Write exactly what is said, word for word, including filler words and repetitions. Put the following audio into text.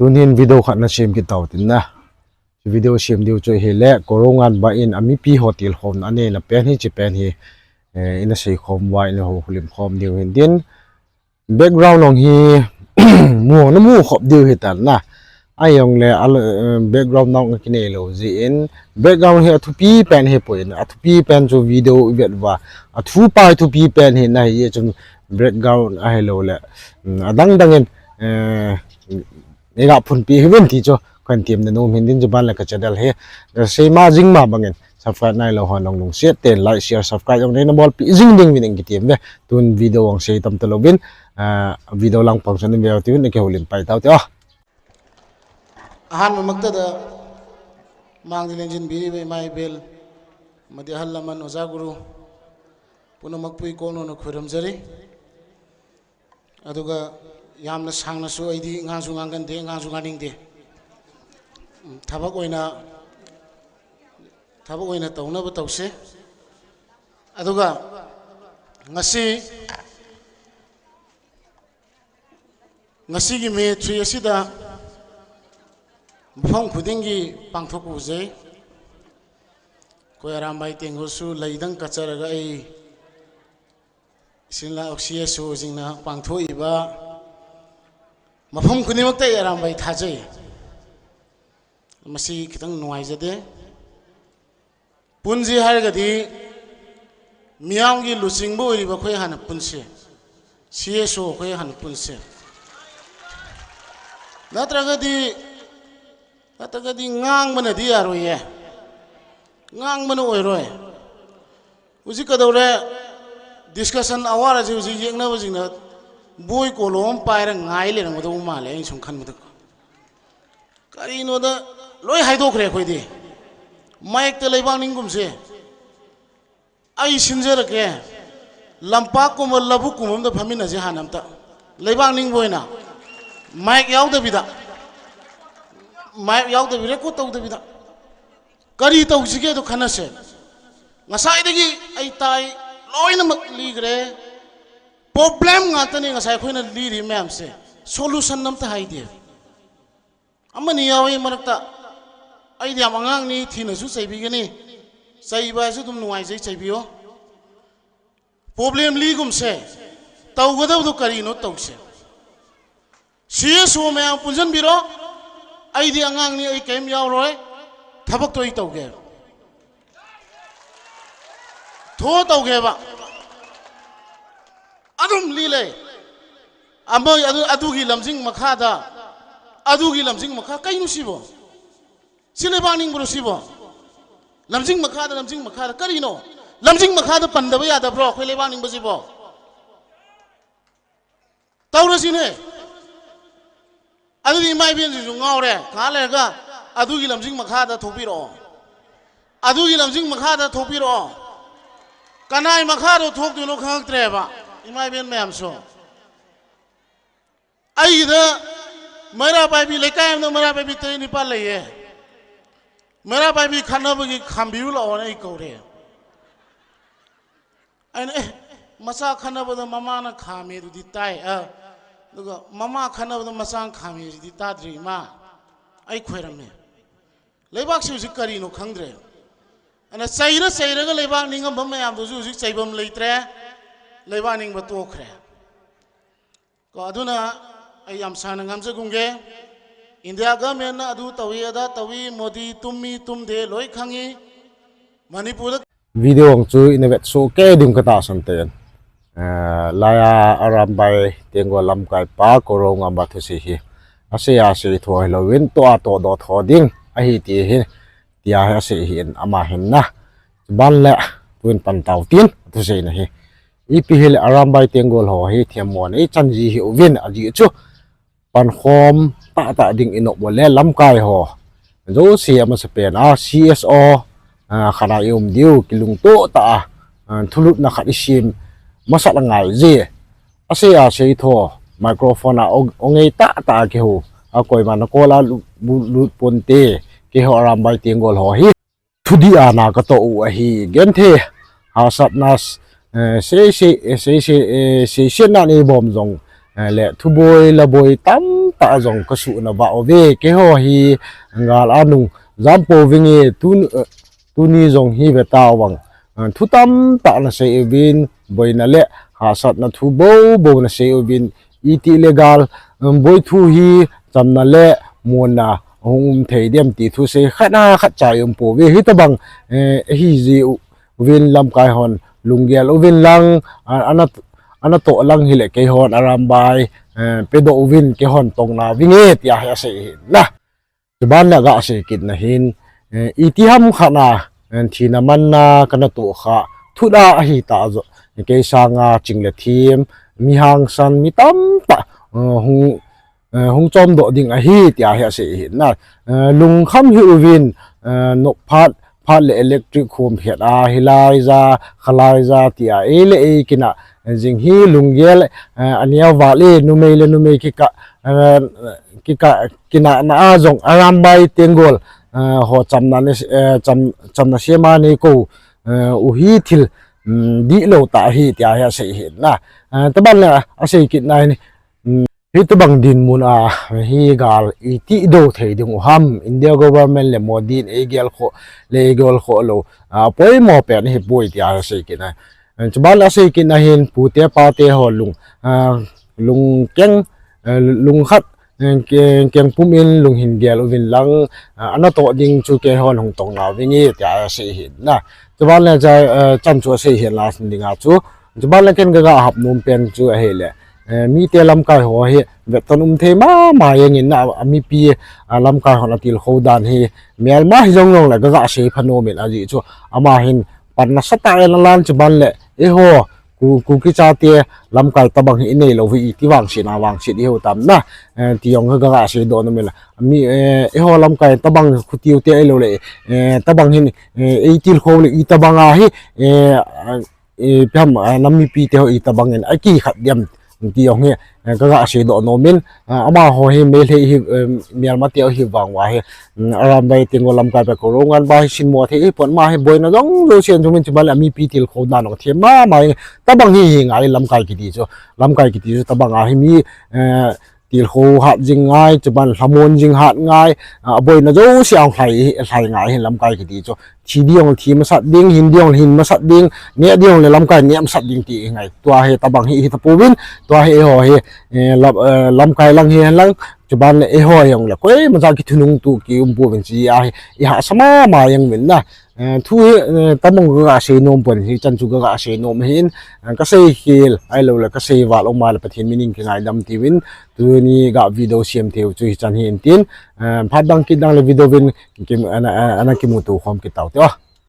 Tunin video khat na sem kit tau tin na. Video sem diu chu hile, Korounganba in a mipi ho tilkhouna anei na pen hi, chi pen hi, eh, ina sei khom uva, ina houlim khom diu hin tin. Background ong hi, mu na mu khop diu hi tan na. Ai ong le, al, eh, background nong kinei lou jin. Background hi a thupi pen hi poi na. A thupi pen chu video i vet uva. A thupi thupi pen hi na hi chu background a hi lou le. Mm, a dang dang in, eh, Nega phunpi hi vin ti chu, khan tiam na nom hin din chu ban la ka channel hi. Sei ma jing ma bangin, subscribe nai lou hon long lung share ten, like, share, subscribe jong nei na bolpi jing ding vin eng ki tiam ve. Tun video ong sei tam ta lou vin, ah, video lang pang chan ve ti vin ke houlim pai tau ti o. Ahan ma mak ta da, mang di len jin biri ve mai bel, madi hal laman oja guru, puna makpui kono na khuram jari. Aduga yamna sangna su aidi ngang su ngang kande, ngang su ngang ningde. Mm, thabak oina, thabak oina tauna ba tause. Aduga ngasi, ngasi gi me three asida mafam khuding gi pangthok uje. Koi Arambai Tenggol su leidang kacharaga ei Sinla oxia su jingna pangtho iba. Mafam khuni mak te Arambai tha jai. Masi kitang nuai jade. Punji har gadi, miyam gi luching bo ri ba khoi hana punse. C S O khoi hana punse. Natra gadi, natra gadi ngang mana di aroi ye. Ngang mana oi roi. Uji ka dau re, discussion awar aji uji yek na uji na, boi kolom pai ra ngai le na ma dau ma le, in sung khan ma dau. Kari no da, loi hai dok re khoi di. Mic te leibang ning gum se. Ai sin je ra ke. Lampak kum, labuk kum, am da phamin na je hanam ta. Leibang ning boi na. Mic yau da bida. Mic yau da bida, ko tau da bida. Kari tau jige tu khana se. Ngasai dagi ai tai, loi na mak li gre. Problem nga ta ni ngasai khoi na li ri mem se. Solution nam ta hai dia. Amani yau ai marak ta. Ai dia mangang ni thina su sai bi gani. Sai ba su tum nuai sai sai bi o. Problem li gum se. Tau ga dau tu kari no tau se. C S O mayam punjan biro, ai di angang ni ai kem yau roi, thabak to i tau ge. Tho tau ge ba. Adum li le. Amoi adu, adu gi lamjing makha da. Adu gi lamjing makha kai nu si bo. Si leibang ning bro si bo. Lamjing makha da, lamjing makha da. Kari no. Lamjing makha da pan da ba ya da bro. Khoi leibang ning ba si bo. Taura sine. Adu di mai bin ju ngau re. Ka le ga. Adu gi lamjing makha da thok biro. Adu gi lamjing makha da thok biro. Kanai makha ro thok du no khang tre ba. I mai bin mayam so. Ai da. Mera pai bi le kai no mera pai bi te ni pa le ye. Mera pai bi khana ba gi kham bi u la on ai ko re. Aina, eh, macha khana ba da mama na khami du di tai, ah, duga mama khana ba da macha khami di ta dri ma. Ai khoi ram me. Leibak si usi kari no khang dre. Ana chaira chaira ga leibak ning am bam mayam du usi chai bam lei tre. Leibak ning ba to khre. Ko aduna ai yam sana ngam je gung ge. India government na adu tawi ada tawi Modi tummi tumde loi khangi. Manipur da Video ang chu ina vet so ke ding ka ta san ten. Eh, laya Arambai Tenggol lamkai pa Korounganba thusei hi. Asei asei tho hi lo vin to a to do tho ding. Ahi ti hi. Tia hi asei hi in ama hin na. Ban le tuin pan tau tin thusei na hi. Ipi hi le Arambai Tenggol ho hi thiam mo nei chan ji hi u vin a ji chu. Pankhom tah tah ding i nop u le lamkai ho. Jouse a masa pen a C S O, ah, khana i um diu, kilungto tah a, ah, thulutna khat i sim masat a ngai je. Asei asei tho, microphone a ong, ong ei tah tah a kihou. A koima na call a lut, lut, lut ponte, keiho Arambai Tenggol ho hi. Thudih a na ka toh u ahi, genthei hahsatna, eh, sei, sei, eh, sei, sei, eh, seisetna nei bom jong, le thuboi laboi tamtah jong kasuh nava uve. Keiho hi gal anung jam pouvinge, tun, tuni jong hi ve tavang. Thu tamtah nasei uvin, boina le hahsatna thu boubou nasei uvin, iti le gal, um, boi thu hi chamna le muanna hung um thei dem ti thu sei khat a khat chai um pouve. Hitobang, eh, hi ji u-, uvin lamkai hon lunggel uvin lang, a, ana, ana toh lang hile keihon Arambai, eh, pedoh uvin keihon tong nauvinge tia hi asei hin na. Chuban le aga sei kitna hin, eh, iti ham khat na, eh, thina manna kana toh kha, thut a ahi ta jo, kei sanga ching le thim, mi hangsan, mi tamtah, eh, hung, eh, hung chomdoh ding ahi tia hi asei hin na. Eh, lungkham hih uvin, eh, nop phat, phat le electric khum phet a, hilai ja, khalai ja tia, ei le ei kina, eh, jing hi lunggel, eh, aneo val e, numei le numei kika, eh, kika, kinahna a jong Arambai Tenggol, eh, ho chamna ne, eh, cham, chamna sema nei kou, eh, u hi thil, um, dihlou tah ahi tia hi asei hin na. Eh, taban le asei kitna hin, um, hitobang dinmun a hi gal iti do thei ding u ham, India government le Modi in ei gel kho, le ei gel kho lou, ah, poimo pen hi poi tia asei kitna. Eh, chuban le asei kitna hin pute pate ho lung, ah, lungkeng, eh, lungkhat, eh, ke-, kengpum in lunghin gel uvin lang, ah, ana toh ding chu keihon hung tong nauvinge tia asei hin na. Chuban le cha, eh, chan chu asei hin la sin dinga chu. Chuban le ken kaga hap nom pen chu ahile, eh, mite lamkai ho hi vetton um thei mama jengin na, a mipi, ah, lamkai hon atilkhou dan hi melma hijong jong le kaga sei pha nom in ajeh chu ama hin pan nasatah in alan. Chuban le eiho Ku, Kuki chate lamkai tabang hi inei lou hi iti vangset na vangset ihiu tam na, eh, ti jong kaga sei doh nom in la. Mi, eh, eiho lamkai tabang khutiu te ahilou le, eh, tabang hin, eh, ei tilkhou le itobang a hi, eh, eh, ipi ham, eh, nam mipi te ho itobang in akikhat dem ti jong hi, eh, kaga sei doh nom in, ah, amaho hi Meitei hi, eh, melma te hi vang uva hi, um, Arambai Tenggol lamkai pa ko rongan ba hi sinmo thei hi pon, ama hi boina jong jouse in jong min chuban le mipi tilkhou dan jong them mama jeng. Tabang hi hi ngai lamkai kiti chu, lamkai kiti chu tabang a hi mi, eh, tilkhou hat jing ngai, chuban lhamon jing hat ngai, ah, boina jouse a hung lhai, lhai ngai hi lamkai kiti chu. Thi ding jong thi masat ding, hin ding jong hin masat ding, neh ding jong le lamkai neh masat ding ti hi ngai. Tua hi tabang hi, hi tapouvin, tua hi eiho hi, eh, lam, eh, lamkai lang hi lang, chuban le eiho jong le koima cha kithunung tu ki um pouvin chi a hi, i hahsa mama jeng uvin na. Eh, thu hi, eh, tabang kaga sei nom pon hi, chan chu kaga sei nom hin, eh, kasei khel ahilou le kasei val um a le Pathen min in kingaidam tiuvin, tuni ga video sem theiu chu hichan hi in tin, eh, phat dang kit dang le video vin, kim, ana, ana, ana kimuto khom kit tau te o.